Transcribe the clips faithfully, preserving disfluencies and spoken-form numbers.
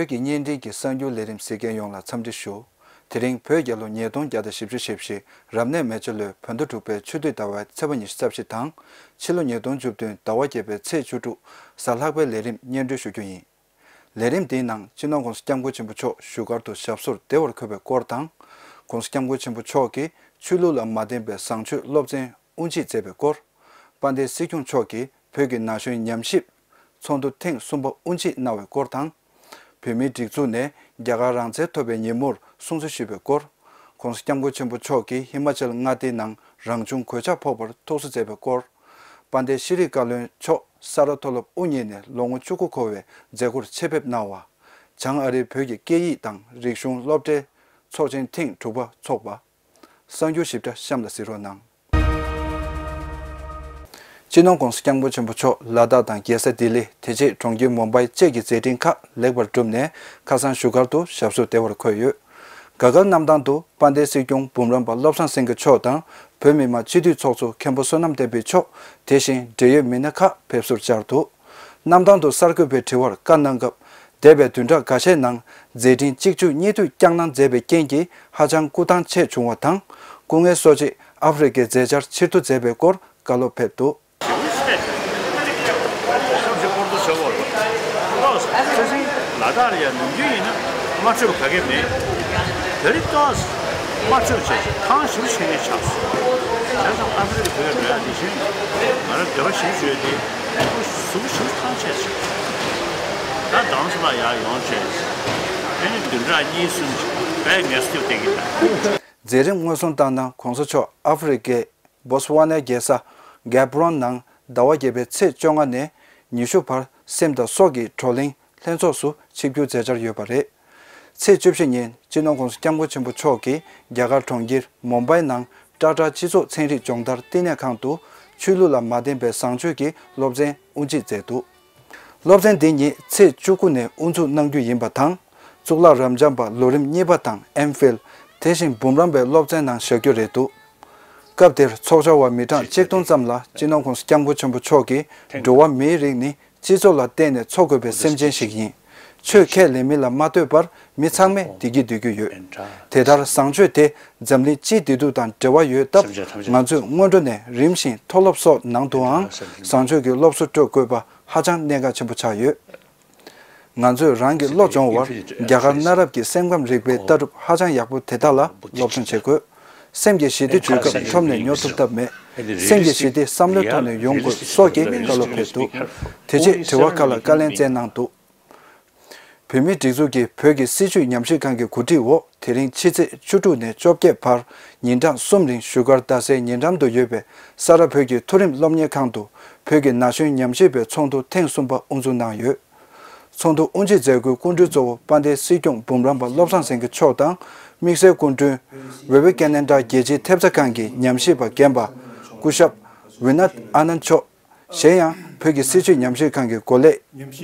བོད་ཀྱི་བརྙན་འཕྲིན་གྱི་གསར་འགྱུར་ལས་རིམ་གཟིགས་མཁན་ཡོངས་ལ་འཚམས་འདྲི་ཞུ། དེ་རིང་བོད་རྒྱལ་ལོ་ཉིས་སྟོང་བརྒྱ་དང་བཞི་བཅུ་ཞེ་བཞི། རབ་གནས་མེ་བྱ་ལོའི་བོད་ཟླ་དྲུག་པའི་ཆུ་སྟོད་ཟླ་བའི་ཚེས་པ་ཉི་ཤུ་རྩ་བཞི་དང་། ཕྱི་ལོ་ཉིས་སྟོང་བཅུ་བདུན་ཟླ་བ་བརྒྱད་པའི་ཚེས་བཅུ་དྲུག་གཟའ་ལྷག་པའི་ལས་རིམ་སྙན་སྒྲོན་ཞུ་རྒྱུ་ཡིན། ལས་རིམ་འདིའི་ནང་སྤྱི་ནོར་༸གོང་ས་༸སྐྱབས་མགོན་ཆེན་པོ་མཆོག་བཞུགས་སྒར་དུ་ཞབས་སོར་བདེ་བར་འཁོད་པའི་སྐོར་དང་། ༸གོང་ས་༸སྐྱབས་མགོན་ཆེན་པོ་མཆོག་གིས་ཆོས་ལུགས་ལ་མ་བརྟེན་པའི་བཟང་སྤྱོད་སློབ་ཚན་དབུ་འབྱེད་མཛད་པའི་སྐོར། དཔལ་ལྡན་སྲིད་སྐྱོང་མཆོག་གིས་བོད་ཀྱི་ན་གཞོན་ཉམས་ཞིབ་ཚོགས་འདུ་ཐེངས་གསུམ་པ་དབུ་འབྱེད་གནང་བའི་སྐོར་དང་། བོད་མིའི་སྒྲིག་འཛུགས་ནས་རྒྱ་གར་རང་བཙན་ཐོབ་པའི་ཉིན་མོར་སྲུང་བརྩི་ཞུས་པའི་སྐོར། ༸གོང་ས་༸སྐྱབས་མགོན་ཆེན་པོ་མཆོག་གིས་ཧི་མ་ཅལ་མངའ་སྡེའི་ནང་རང་བྱུང་གོད་ཆག་ཕོག་པར་ཐུགས་གསོ་མཛད་པའི་སྐོར། དཔལ་ལྡན་ཤེས་རིག་བཀའ་བློན་མཆོག་ས་རཱ་མཐོ་སློབ་དབུ་བརྙེས་ནས་ལོ་ངོ་བཅུ་དགུ་འཁོར་བའི་མཛད་སྒོར་ཆེད་ཕེབས་གནང་བ། བྱང་ཨ་རིའི་བོད་ཀྱི་སྐད་ཡིག་དང་རིག་གཞུང་སློབ་གྲྭའི་ཚོགས་ཆེན་ཐེངས་དྲུག་པ་འཚོགས་པ། གསར་འགྱུར་ཞིབ་ཕྲ་གཤམ་ལ་གཟིགས་རོགས་གནང་། སྤྱི་ནོར་༸གོང་ས་༸སྐྱབས་མགོན་ཆེན་པོ་མཆོག་ལ་དྭགས་དང་རྒྱལ་ས་ལྡི་ལི། དེ་རྗེས་གྲོང་ཁྱེར་མུམ་བྷའི་བཅས་ཀྱི་མཛད་འཕྲིན་ཁག་ལེགས་པར་གྲུབ་ནས་ཁ་སང་བཞུགས་སྒར་དུ་ཞབས་སོར་བདེ་བར་འཁོད་ཡོད། དགའ་དགའ་གནམ་ཐང་དུ་དཔལ་ལྡན་སྲིད་སྐྱོང་འབུམ་རམས་པ་བློ་བཟང་སེང་གེ་མཆོག་དང་། བོད་མི་མང་སྤྱི་འཐུས་ཚོགས་གཙོ་མཁན་པོ་བསོད་ནམས་བསྟན་འཕེལ་མཆོག་དེ་བཞིན་འབྲེལ་ཡོད་མི་སྣ་ཁག་ཕེབས་བསུར་བཅར་འདུག་གནམ་ཐང་དུ་གསར་འགོད་པའི་དྲི་བར་བཀའ་གནང་སྐབས། འདས་པའི་བདུན་ཕྲག་འགའ་ཤས་ནང་མཛད་འཕྲིན་གཅིག་མཇུག་གཉིས་མཐུད་བསྐྱངས་གནང་མཛད་པའི་རྐྱེན་གྱིས་ཧ་ཅང་སྐུ་ཐང་ཆད་བྱུང་བ་དང་། སྐུ་ངལ་གསོ་ཆེད་ཨ་ཧྥེ་རི་ཁའི་མཛད་འཆར་ཕྱིར་བསྡུ་མཛད་པའི་སྐོར་བཀའ་སློབ་ཕེབས་འདུག་བསམ་ཤེས་སྐོར་དུ་བྱེད་དགོས་རེད། ལགས་སོ། ཁ་སང་ལ་དྭགས་ལ་ཡང་ནམ་རྒྱུན་ཡིན་ན་དམར་མཆོད་ག་གེ་མེད། དེ་རིང་ཏོག་ཙམ་དམར་མཆོད་བྱས་ཤིང་ཐང་ཞེ་པོ་ཆེ་ནས་ཆགས་སོང་། བྱས་ཙང་ཨ་ཧྥེ་རི་ཁའི་བོད་འགྲོ་ཡ་དེ་བཞིན་ང་རང་འདོད་པ་ཞེ་པོ་ཅིག་ཡོད་དེ། ཁོ་གཟུགས་པོ་ཞེ་པོ་ཐང་ཆད་ཆགས་སོང་། ད་ཟླ་བ་ཚང་མ་ཡར་ཡོང་བྱས། ཨ་ནི་བདུན་ཕྲག་གཉིས་གསུམ་ཅིག་དཔེ་ངལ་གསོ་བསྟེན་གྱི་འདུག་མཛད་རིམ་དངོས་སུ་བཏང་ན་༸གོང་ས་མཆོག་ཨ་ཧྥེ་རི་ཁའི་བོ་སི་ཝ་ནའི་རྒྱལ་ས་གེབ་རོན་ནང་ཟླ་བ་བརྒྱད་པའི་ཚེས་བཅོ་ལྔ་ནས་ཉི་ཤུ་བར་སེམས་དང་སྲོག་གི་བགྲོ་གླེང་ལྷན་ཚོགས་སུ་ཆིབས་བསྒྱུར་མཛད་འཆར་ཡོད་པ་རེད། ཚེས་བཅུ་བཞི་ཉིན་སྤྱི་ནོར་༸གོང་ས་༸སྐྱབས་མགོན་ཆེན་པོ་མཆོག་གིས་རྒྱ་གར་གྲོང་ཁྱེར་མུམ་བྷའི་ནང་ཊ་ཊ་སྤྱི་ཚོགས་ཚན་རིག་སྦྱོང་བརྡར་བསྟི་གནས་ཁང་དུ་ཆོས་ལུགས་ལ་མ་བརྟེན་པའི་བཟང་སྤྱོད་ཀྱི་སློབ་ཚན་དབུ་འབྱེད་མཛད་འདུག་སློབ་ཚན་འདི་ཉིད་ཚེས་བཅུ་དགུ་ནས་དབུ་འཛུགས་གནང་རྒྱུ་ཡིན་པ་དང་། གཙུག་ལག་རབ་འབྱམས་པ་ལོ་རིམ་གཉིས་པ་དང་ཨེམ་ཕིལ། དེ་བཞིན་འབུམ་རམས་པའི་སློབ་ཚན་ནང་བཞག་རྒྱུ་རེད་འདུག་སྐབས་དེར་ཚོགས་བཅར་བ་མི་གྲངས་གཅིག་སྟོང་ཙམ་ལ་སྤྱི་ནོར་༸གོང་ས་༸སྐྱབས་མགོན་ཆེན་པོ་མཆོག་གིས། འགྲོ་བ་མིའི་རིགས་ནི་སྤྱི་ཚོགས་ལ་བརྟེན་ནས་འཚོ་དགོས་པའི་སེམས་ཅན་ཞིག་ཡིན། ཆོས་ཁས་ལེན་མིན་ལ་མ་ལྟོས་པར་མི་ཚང་མས་བདེ་སྐྱིད་འདོད་ཀྱི་ཡོད། དེ་ལྟར་བཟང་སྤྱོད་དེ་འཛམ་གླིང་སྤྱིའི་བདེ་སྡུག་དང་འབྲེལ་བ་ཡོད་སྟབས། ང་ཚོས་སྔོན་འགྲོ་ནས་རིམ་བཞིན་མཐོ་སློབ་སོགས་ནང་དུའང་བཟང་སྤྱོད་ཀྱི་སློབ་གསོ་སྤྲོད་དགོས་པ་ཧ་ཅང་གནད་འགག་ཆེན་པོ་ཆགས་ཡོད། ང་ཚོས་རང་གི་བློ་སྦྱོང་བར་རྒྱ་གར་གནའ་རབས་ཀྱི་སེམས་ཁམས་རིག་པའི་ལྟ་གྲུབ་ཧ་ཅང་ཡག་པོ་དེ་དག་ལ་སློབ་སྦྱོང་བྱེད་དགོས། སེམས་ཀྱི་ཞི་བདེ་དུས་སྐབས་ཁྲོམ་ནས་ཉོ་ཐུབ་ཐབས་མེད། སེམས་ཀྱི་ཞི་བདེ་བསམ་བློའི་ཐོག་ནས་ཡོང་དགོས་སོགས་ཀྱི་བཀའ་སློབ་ཕེབས་འདུག་དེ་རྗེས་དྲི་བ་ཁག་ལ་བཀའ་ལན་སྩལ་གནང་འདུག་བོད་མིའི་སྒྲིག་འཛུགས་ཀྱིས་བོད་ཀྱི་སྲིད་བྱུས་ཉམས་ཞིབ་ཁང་གི་གོ་སྒྲིག་འོག་དེ་རིང་ཕྱི་ཚེས་བཅུ་དྲུག་ནས་བཅོ་བརྒྱད་བར་ཉིན་གྲངས་གསུམ་རིང་བཞུགས་སྒར་རྡ་སའི་ཉེ་འགྲམ་དུ་ཡོད་པའི་ས་རཱ་བོད་ཀྱི་མཐོ་རིམ་སློབ་གཉེར་ཁང་དུ་བོད་ཀྱི་ན་གཞོན་ཉམས་ཞིབ་པའི་ཚོགས་འདུ་ཐེངས་གསུམ་པ་དབུ་འཛུགས་གནང་ཡོད། ཚོགས་འདུ་དབུ་འབྱེད་མཛད་སྒོའི་སྐུ་མགྲོན་གཙོ་བོ་དཔལ་ལྡན་སྲིད་སྐྱོང་འབུམ་རམས་པ་བློ་བཟང་སེང་གེ་མཆོག་དང་། དམིགས་བསལ་སྐུ་མགྲོན་ཝེ་ཝེ་ཀེ་ནན་ཌ་རྒྱལ་སྤྱིའི་ཐེབས་རྩ་ཁང་གི་ཉམས་ཞིབ་པ་རྒན་པ་སྐུ་ཞབས་ཝི་ནད་ཨ་ནན་མཆོག་གཞན་ཡང་བོད་ཀྱི་སྲིད་བྱུས་ཉམས་ཞིབ་ཁང་གི་འགོ་ལས་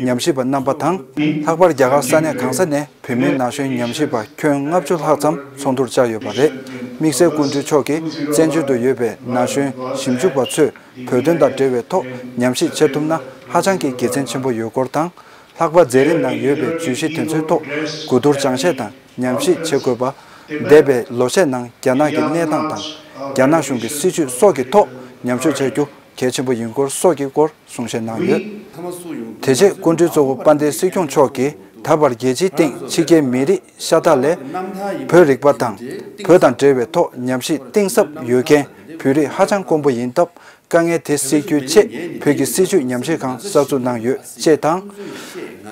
ཉམས་ཞིབ་པ་རྣམ་པ་དང་། ལྷག་པར་རྒྱ་གར་ས་གནས་གང་ས་ནས་བོད་མིའི་ན་གཞོན་ཉམས་ཞིབ་པ་ཁྱོན་ལྔ་བཅུ་ལྷག་ཙམ་ཚོགས་འདུར་བཅར་ཡོད་པ་རེད། དམིགས་བསལ་སྐུ་མགྲོན་མཆོག་གིས་བཙན་བྱོལ་དུ་ཡོད་པའི་ན་གཞོན་ཞིབ་འཇུག་པ་ཚོས་བོད་དོན་དང་འབྲེལ་བའི་ཐོག་ཉམས་ཞིབ་བྱེད་ཐུབ་ན་ཧ་ཅང་གི་དགེ་མཚན་ཆེན་པོ་ཡོད་སྐོར་དང་། ལྷག་པར་མཛད་རིམ་ནང་ཡོད་པའི་བརྗོད་གཞི་དེ་ཚོའི་ཐོག་གོ་བསྡུར་སྦྱང་བཤད་དང་ཉམས་ཞིབ་བྱེད་དགོས་པ། འདས་པའི་ལོ་ཤས་ནང་རྒྱ་ནག་གི་གནས་སྟངས་དང་། རྒྱ་ནག་གཞུང་གི་སྲིད་བྱུས་སོགས་ཀྱི་ཐོག་ཉམས་ཞིབ་བྱ་རྒྱུ་གལ་ཆེན་པོ་ཡིན་སྐོར་སོགས་ཀྱི་སྐོར་གསུང་བཤད་གནང་ཡོད། དེ་རྗེས་སྐུ་མགྲོན་གཙོ་བོ་དཔལ་ལྡན་སྲིད་སྐྱོང་མཆོག་གིས་ད་བར་རྒྱལ་སྤྱིའི་སྟེང་ཕྱི་རྒྱལ་མི་རིགས་ཤ་སྟག་ལས་བོད་རིག་པ་དང་བོད་དང་འབྲེལ་བའི་ཐོག་ཉམས་ཞིབ་གཏིང་ཟབ་ཡོད་མཁན་བོད་རིགས་ཧ་ཅང་དཀོན་པོ་ཡིན་སྟབས། དཀའ་ངལ་དེ་སེལ་རྒྱུའི་ཆེད་བོད་ཀྱི་སྲིད་བྱུས་ཉམས་ཞིབ་ཁང་གསར་འཛུགས་གནང་ཡོད་ཅེས་དང་།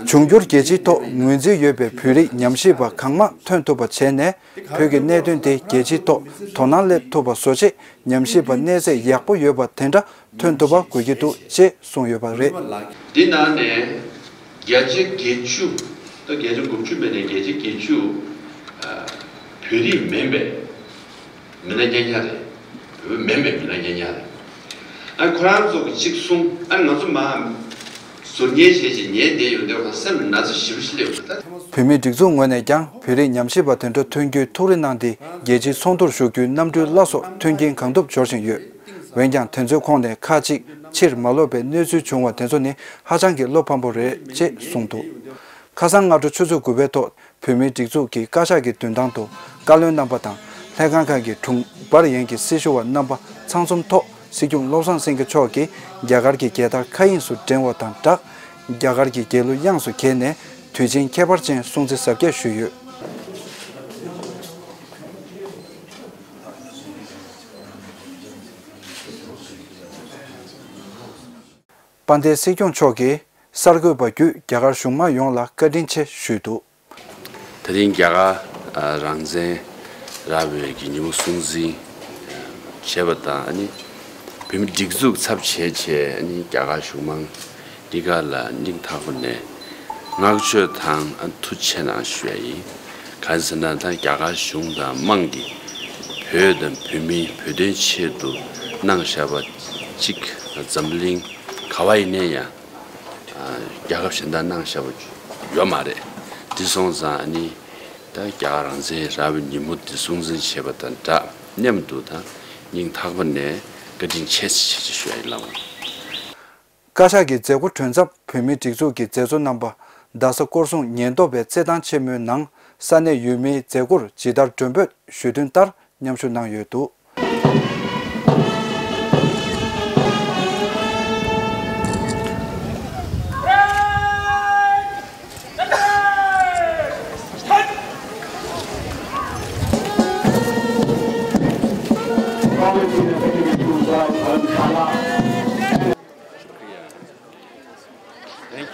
འབྱུང་འགྱུར་རྒྱལ་སྤྱིའི་ཐོག་ངོས་འཛིན་ཡོད་པའི་བོད་རིགས་ཉམས་ཞིབ་པ་གང་མང་ཐོན་ཐུབ་པ་བྱས་ནས་བོད་ཀྱི་གནད་དོན་དེ་རྒྱལ་སྤྱིའི་ཐོག་དོ་སྣང་སླེབས་ཐུབ་པ་བཟོ་ཆེད་ཉམས་ཞིབ་པ་གནས་ཚད་ཡག་པོ་ཡོད་པ་དེ་འདྲ་ཐོན་ཐུབ་པ་དགོས་ཀྱི་འདུག་ཅེས་གསུངས་ཡོད་པ་རེད། འདི་ནང་ནས་བརྒྱ་ཆ་བརྒྱད་ཅུ་དང་བརྒྱད་ཅུ་དགུ་བཅུ་མེད་ནས་བརྒྱ་ཆ་བརྒྱད་ཅུ་བོད་རིགས་མིན་པའི། མི་སྣ་ཉག་ཉག་རེད། བོད་མིན་པའི་མི་སྣ་ཉག་ཉག་རེད། ཨ་ཁོ་རང་ཚོ་གི་གཅིག་གསུང་ཨ་ང་ཚོ་མ་ཟུར་ཉན་བྱས་ཀྱི་ཉན་བསྡད་ཡོང་དུས་ཁོ་སེམས་ན་ཚ་ཞེ་པོ་ཞིག་སླེབས་ཡོང་གི་ད། བོད་མིའི་སྒྲིག་འཛུགས་ངོས་ནས་ཀྱང་བོད་རིགས་ཉམས་ཞིབ་པ་དེ་འདྲ་ཐོན་རྒྱུའི་ཐུགས་རེ་གནང་སྟེ་རྒྱལ་སྤྱིའི་ཚོགས་འདུར་ཞུགས་རྒྱུའི་གནམ་གྲུའི་བླ་སོགས་མཐུན་རྐྱེན་གང་ཐུབ་སྦྱོར་བཞིན་ཡོད། འོན་ཀྱང་དེ་ཚོའི་ཁོངས་ནས་ཁག་ཅིག་ཕྱིར་མ་ལོག་པའི་གནས་ཚུལ་བྱུང་བ་དེ་ཚོ་ནི་ཧ་ཅང་གི་བློ་ཕམ་པོ་རེད་ཅེས་གསུངས་འདུག་ཁ་སང་སྔ་དྲོ་ཆུ་ཚོད་དགུ་པའི་ཐོག་བོད་མིའི་སྒྲིག་འཛུགས་ཀྱི་བཀའ་ཤག་གི་མདུན་ཐང་དུ་བཀའ་བློན་རྣམ་པ་དང་ལྷན་ཁང་ཁག་གི་དྲུང་འབར་ཡན་གྱི་སྲི་ཞུ་བ་རྣམ་པ་ཚང་འཛོམས་ཐོག་སྲིད་སྐྱོང་བློ་བཟང་སེང་གེ་མཆོག་གིས་རྒྱ་གར་གྱི་རྒྱལ་དར་མཁའ་དབྱིངས་སུ་བསྒྲེངས་བ་དང་སྦྲགས། རྒྱ་གར་གྱི་རྒྱལ་གླུ་དབྱངས་སུ་གྱེར་ནས་དུས་ཆེན་ཁྱད་པར་ཅན་སྲུང་བརྩི་གཟབ་རྒྱས་ཞུས་ཡོད། དཔལ་ལྡན་སྲིད་སྐྱོང་མཆོག་གིས་གསར་འགོད་པ་བརྒྱུད་རྒྱ་གར་གཞུང་མང་ཡོངས་ལ་བཀའ་དྲིན་ཆེ་ཞུས་འདུག། དེ་རིང་རྒྱ་གར་རང་བཙན་ར་བའི་གི་ཉིན་མོ་སྲུང་བརྩི་བྱས་པ་དང་ཨ་ནི་བོད་མི་སྒྲིག་འཛུགས་ཚབ་བྱས་བྱས་ཨ་ནི་རྒྱ་གར་གཞུང་མང་འདི་ག་ལ་སྙིང་ཐག་པ་ནས་བསྔགས་བརྗོད་དང་ཨ་ཐུགས་རྗེ་ཆེ་གནང་ཞུ་ཡ་ཡིན། གང་ཟེར་ན་ད་རྒྱ་གར་གཞུང་དང་དམངས་ཀྱིས་བོད་དང་བོད་མིའི་བོད་དོན་ཆེད་དུ་གནང་བཞག་པ་གཅིག་འཛམ་གླིང་ག་བ་ཡིན་ནའི་ཡང་རྒྱལ་ཁབ་གཞན་དག་གནང་བཞག་པ་ཡོད་མ་རེད། འདི་སོང་ཙང་ཨ་ནི་ད་རྒྱ་གར་རང་བཙན་ར་བའི་ཉིན་མོ་འདི་སྲུང་བརྩི་བྱས་པ་དང་སྦྲགས་མཉམ་དུ་ད་སྙིང་ཐག་པ་ནས་བཀའ་དྲིན་ཆེ་ཆེ་ཆེ་ཞུ་ཡ་ཡིན་ལགས། བཀའ་ཤག་གི་མཛད་སྒོ་གྲོལ་མཚམས་བོད་མིའི་སྒྲིག་འཛུགས་ཀྱི་མཛད་གཙོ་རྣམ་པ་རྡ་ས་སྐོར་སྲུང་ཉེན་རྟོག་པའི་རྩེད་ཐང་ཆེན་མོའི་ནང་ས་གནས་ཡུལ་མིའི་མཛད་སྒོར་ཇི་ལྟར་མགྲོན་འབོད་ཞུས་དོན་ལྟར་མཉམ་ཞུགས་གནང་ཡོད་འདུག། Thank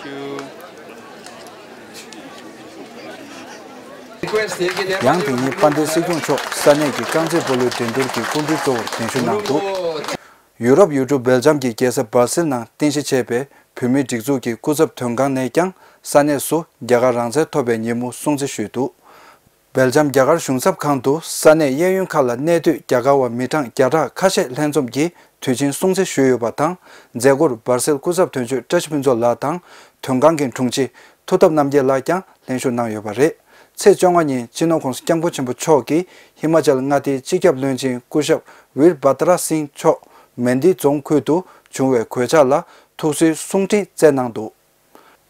you. ཡང་དེ་ཉིན་དཔལ་ལྡན་སྲིད་སྐྱོང་མཆོག་ས་གནས་ཀྱི་རྐང་རྩེད་སྤོ་ལོའི་འགྲན་བསྡུར་གྱི་སྐུ་མགྲོན་གཙོ་བོར་གདན་ཞུ་གནང་འདུག། ཡུ་རོབ་ཡུལ་གྲུ་སྦེལ་ཇམ་གྱི་རྒྱལ་ས་སྦར་སིལ་ནང་རྟེན་གཞི་བྱས་པའི་བོད་མིའི་སྒྲིག་འཛུགས་ཀྱི་སྐུ་ཚབ་དོན་ཁང་ནས་ཀྱང་ས་གནས་སུ་རྒྱ་གར་རང་བཙན་ཐོབ་པའི་ཉིན་མོ་སྲུང་བརྩི་ཞུས་འདུག། སྦེལ་ཇམ་རྒྱ་གར་གཞུང་ཚབ་ཁང་དུ་ས་གནས་གཡས་གཡོན་ཁག་ལ་གནས་སྡོད་རྒྱ་གར་བ་མི་གྲངས་བརྒྱ་ཕྲག་ཁ་ཤས་ལྷན་འཛོམས་ཀྱིས་དུས་ཆེན་སྲུང་བརྩི་ཞུས་ཡོད་པ་དང་། མཛད་སྒོར་སྦར་སིལ་སྐུ་ཚབ་དོན་གཅོད་བཀྲ་ཤིས་ཕུན་ཚོགས་ལགས་དང་། དོན་ཁང་གི་དྲུང་ཆེ་ཐུབ་ཐབས་རྣམ་རྒྱལ་ལགས་ཀྱང་ལྷན་ཞུགས་གནང་ཡོད་པ་རེད། ཚེས་བཅོ་ལྔ་ཉིན་སྤྱི་ནོར་༸གོང་ས་༸སྐྱབས་མགོན་ཆེན་པོ་མཆོག་གིས་ཧི་མ་ཅལ་མངའ་སྡེའི་སྤྱི་ཁྱབ་བློན་ཆེན་སྐུ་ཞབས་ཝིར་བྷ་དྲ་སིང་མཆོག་མན་དི་རྫོང་ཁུལ་དུ་བྱུང་བའི་གོད་ཆག་ལ་ཐུགས་གསོའི་གསུང་འཕྲིན་བསྩལ་གནང་འདུག།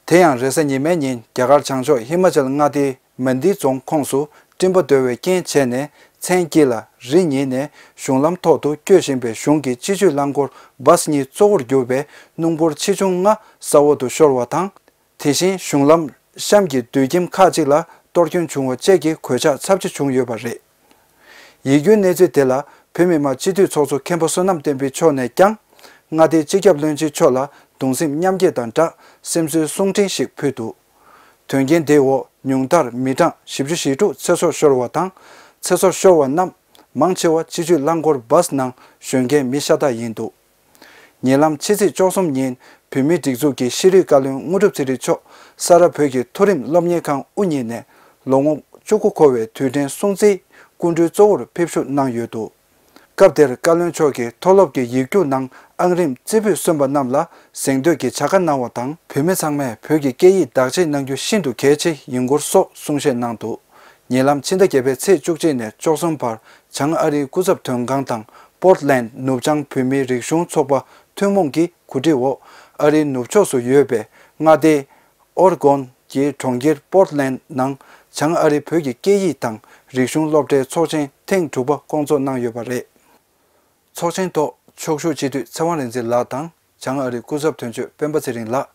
དེ་ཡང་རེས་གཟའ་ཉི་མའི་ཉིན་རྒྱ་གར་བྱང་ཕྱོགས་ཧི་མ་ཅལ་མངའ་སྡེའི་མན་དི་རྫོང་ཁོངས་སུ་སྤྲིན་པ་བརྡོལ་བའི་རྐྱེན་བྱས་ནས་མཚན་དཀྱིལ་ལ་རི་ཉིལ་ནས་གཞུང་ལམ་ཐོག་ཏུ་སྐྱོད་བཞིན་པའི་གཞུང་གི་སྤྱི་སྤྱོད་རླངས་འཁོར་བཱས་གཉིས་གཙོ་བོར་གྱུར་པའི་སྣུམ་འཁོར་ཆེ་ཆུང་ལྔ་ས་འོག་ཏུ་ཤོར་བ་དང་། དེ་བཞིན་གཞུང་ལམ་གཤམ་གྱི་སྡོད་ཁྱིམ་ཁག་ཅིག་ལ་གཏོར་སྐྱོན་བྱུང་བ་བཅས་ཀྱི་གོད་ཆག་ཚབས་ཆེ་བྱུང་ཡོད་པ་རེད། ཡིད་སྐྱོའི་གནས་ཚུལ་དེ་ལ་བོད་མི་མང་སྤྱི་འཐུས་ཚོགས་གཙོ་མཁན་པོ་བསོད་ནམས་བསྟན་འཕེལ་མཆོག་ནས་ཀྱང་། མངའ་སྡེའི་སྤྱི་ཁྱབ་བློན་ཆེན་མཆོག་ལ་གདུང་སེམས་མཉམ་སྐྱེད་དང་སྦྲགས་སེམས་གསོའི་གསུང་འཕྲིན་ཞིག་ཕུལ་འདུག། དོན་རྐྱེན་དེའི་འོག་ཉུང་མཐར་མི་གྲངས་བཞི་བཅུ་ཞེ་དྲུག་ཚེ་སྲོག་ཤོར་བ་དང་། ཚེ་སྲོག་ཤོར་བ་རྣམས་མང་ཆེ་བ་སྤྱི་སྤྱོད་རླངས་འཁོར་བཱས་ནང་ཞོན་མཁན་མི་ཤ་སྟག་ཡིན་འདུག། ཉེ་ལམ་ཕྱི་ཚེས་བཅུ་གསུམ་ཉིན་བོད་མིའི་སྒྲིག་འཛུགས་ཀྱི་ཤེས་རིག་བཀའ་བློན་དངོས་གྲུབ་ཚེ་རིང་མཆོག་ས་རཱ་བོད་ཀྱི་མཐོ་རིམ་སློབ་གཉེར་ཁང་དབུ་བརྙེས་ནས་ལོ་ངོ་བཅུ་དགུ་འཁོར་བའི་དུས་དྲན་སྲུང་བརྩིའི་སྐུ་མགྲོན་གཙོ་བོར་ཕེབས་བཞུགས་གནང་ཡོད་འདུག། སྐབས་དེར་བཀའ་བློན་མཆོག་གིས་མཐོ་སློབ་ཀྱི་ཡིག་རྒྱུགས་ནང་ཨང་རིམ་རྩེ་ཕུད་སོན་པ་རྣམས་ལ་གཟེངས་བསྟོད་ཀྱི་བྱ་དགའ་གནང་བ་དང་། བོད་མི་ཚང་མས་བོད་ཀྱི་སྐད་ཡིག་བདག་གཅེས་གནང་རྒྱུ་ཤིན་ཏུ་གལ་ཆེ་ཡིན་སྐོར་སོགས་གསུང་བཤད་གནང་འདུག། ཉེ་ལམ་ཕྱི་ཟླ་བརྒྱད་པའི་ཚེས་བཅུ་གཅིག་ནས་བཅུ་གསུམ་བར་བྱང་ཨ་རིའི་སྐུ་ཚབ་དོན་ཁང་དང་པོར་ཊི་ལེན་ཌི་ནུབ་བྱང་བོད་མིའི་རིག་གཞུང་ཚོགས་པ་ཐུན་མོང་གི་གོ་སྒྲིག་འོག་ཨ་རིའི་ནུབ་ཕྱོགས་སུ་ཡོད་པའི་མངའ་སྡེ་ཨོ་རི་གོན་གྱི་གྲོང་ཁྱེར་པོར་ཊི་ལེན་ཌི་ནང་བྱང་ཨ་རིའི་བོད་ཀྱི་སྐད་ཡིག་དང་རིག་གཞུང་སློབ་གྲྭའི་ཚོགས་ཆེན་ཐེངས་དྲུག་པ་བསྐོང་ཚོགས་གནང་ཡོད་པ་རེད། ཚོགས་ཆེན་ཐོག་ཕྱོགས་བཞུགས་སྤྱི་འཐུས་ཚེ་དབང་རིག་འཛིན་ལགས་དང་། བྱང་ཨ་རིའི་སྐུ་ཚབ་དོན་གཅོད་སྤེན་པ་ཚེ་རིང་ལགས།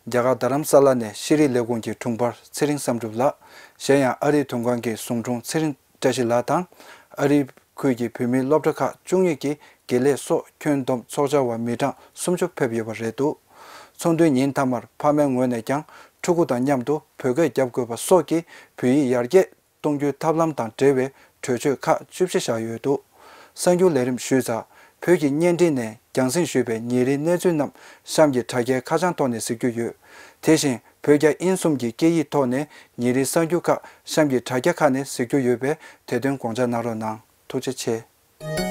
རྒྱ་གར་རྡ་རམ་ས་ལ་ནས་ཤེས་རིག་ལས་ཁུངས་ཀྱི་དྲུང་འཕར་ཚེ་རིང་བསམ་གྲུབ་ལགས། གཞན་ཡང་ཨ་རིའི་དོན་ཁང་གི་ཟུང་དྲུང་ཚེ་རིང་བཀྲ་ཤིས་ལགས་དང་། ཨ་རིའི་ཁུལ་གྱི་བོད་མིའི་སློབ་གྲྭ་ཁག་བཅུ་གཉིས་ཀྱི་དགེ་ལས་སོགས་ཁྱོན་བསྡོམས་ཚོགས་བཅར་བ་མི་གྲངས་སུམ་ཅུ་ཕེབས་ཡོད་པ་རེད་འདུག། ཚོགས་འདུའི་ཉིན་མཐའ་མར་ཕ་མའི་ངོས་ནས་ཀྱང་ཕྲུ་གུ་དང་མཉམ་དུ་བོད་སྐད་རྒྱབ་དགོས་པ་སོགས་ཀྱི་བོད་ཡིག་ཡར་རྒྱས་གཏོང་རྒྱུའི་ཐབས་ལམ་དང་འབྲེལ་བའི་གྲོས་ཆོད་ཁག་བཅུ་བཞི་བཞག་ཡོད་འདུག། གསར་འགྱུར་ལས་རིམ་ཞུས་ཚར། བོད་ཀྱི་བརྙན་འཕྲིན་ནས་རྒྱང་སྲིང་ཞུས་པའི་ཉིན་རེའི་གནས་ཚུལ་རྣམས་གཤམ་གྱི་དྲ་རྒྱའི་ཁ་བྱང་ཐོག་ནས་གཟིགས་རྒྱུ་ཡོད། དེ་བཞིན་བོད་རྒྱ་དབྱིན་གསུམ་གྱི་སྐད་ཡིག་ཐོག་ནས་ཉིན་རེའི་གསར་འགྱུར་ཁག་གཤམ་གྱི་དྲ་རྒྱ་ཁག་ནས་གཟིགས་རྒྱུ་ཡོད་པས་དེ་དོན་དགོངས་འཇགས་གནང་རོགས་གནང་། ཐུགས་རྗེ་ཆེ།